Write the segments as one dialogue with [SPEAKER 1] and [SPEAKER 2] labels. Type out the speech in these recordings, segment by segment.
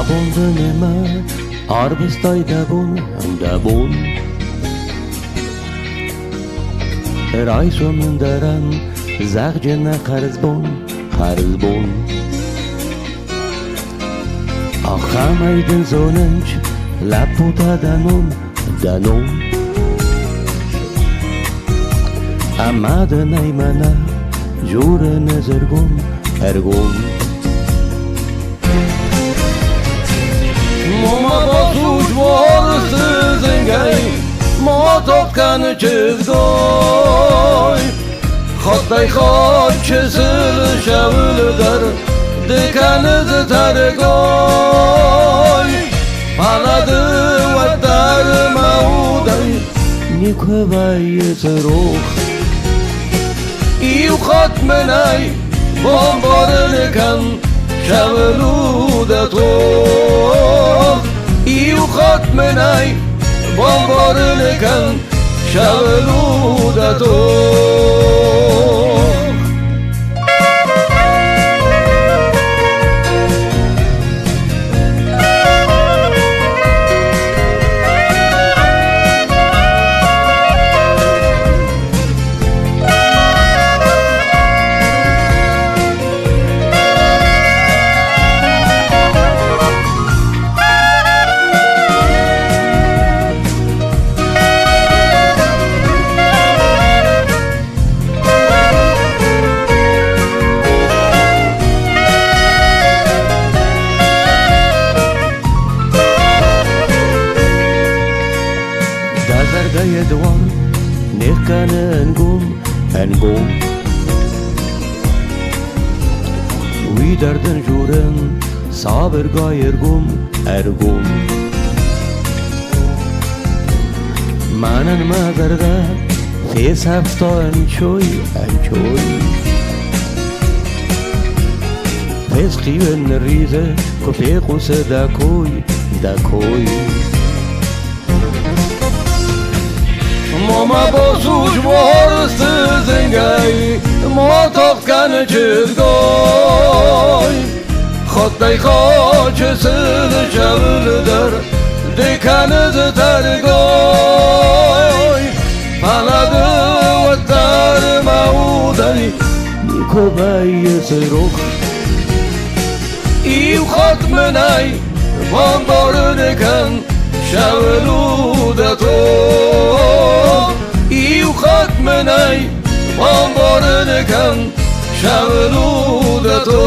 [SPEAKER 1] Абон ды мемӕ арвыстай дӕ бон, дӕ бон. Райсом ӕндӕрӕн зӕгъджынӕ хӕрзбон, хӕрзбон. Ахӕмӕй дын зонынч, лӕппутӕ дӕ ном, дӕ ном. Ӕмӕ дын ӕй мӕнӕ дзурын ӕз ӕргом, ӕргом.
[SPEAKER 2] Мома бацуд уарзты зынгӕй, ма тагъд кӕны чызгай. Хаттӕй-хатт чысыл сӕвыл дӕр ды кӕныс тӕргай. Фӕлӕ ды уӕддӕр мӕ удӕй
[SPEAKER 1] никуы вӕййыс рох.
[SPEAKER 2] Иу хатт мӕнӕй бамбарын кӕн, цӕуыл у дӕ тох. Иу хатт мӕнӕй бамбарын кӕн, цӕуыл у дӕ тох.
[SPEAKER 1] Дӕ зӕрдӕйы дуар не хгӕны ӕнгом, ӕнгом. Уый дӕр дын дзурын сабыргай ӕргом, ӕргом. Мӕнӕн мӕ зӕрдӕ фесӕфта ӕнцой, ӕнцой. Фесхъиуӕн нырризы, куы фехъусы дӕ кой, дӕ кой.
[SPEAKER 2] Мама бацуд уарзты зынгӕй, ма тагъд кӕны чызгай. Хаттӕй-хатт чысыл цӕуылдӕр ды кӕныс тӕргай. Фӕлӕ ды уӕддӕр мӕ удӕй
[SPEAKER 1] никуы вӕййыс рох.
[SPEAKER 2] Иу хатт мӕнӕй бамбарын кӕн, цӕуыл у дӕ тох. Иу хатт мӕнӕй бамбарын кӕн, цӕуыл у дӕ тох.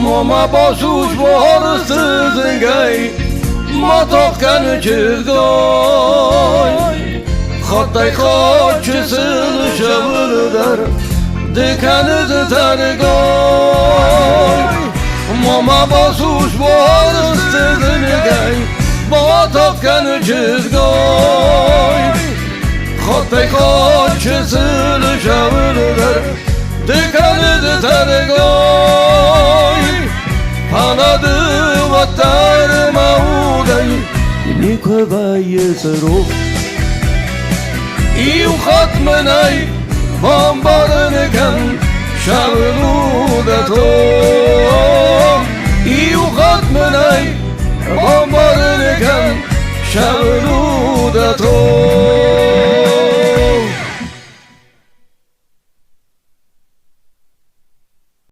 [SPEAKER 2] Мама бацуд уарзты зынгӕй, ма тагъд кӕны чызгай. Хаттӕй-хатт чысыл сӕвыл дӕр ды кӕныс тӕргай. Мама бацуд уарзты зынгӕй, ма тагъд кӕны чызгай. Хаттӕй-хатт чысыл сӕвыл дӕр ды кӕныс тӕргай. Фӕлӕ ды уӕддӕр мӕ удӕй
[SPEAKER 1] никуы вӕййыс рох.
[SPEAKER 2] Иу хатт мӕнӕй бамбарын кӕн, цӕуыл у дӕ тох. Иу хатт мӕнӕй бамбарын кӕн, цӕуыл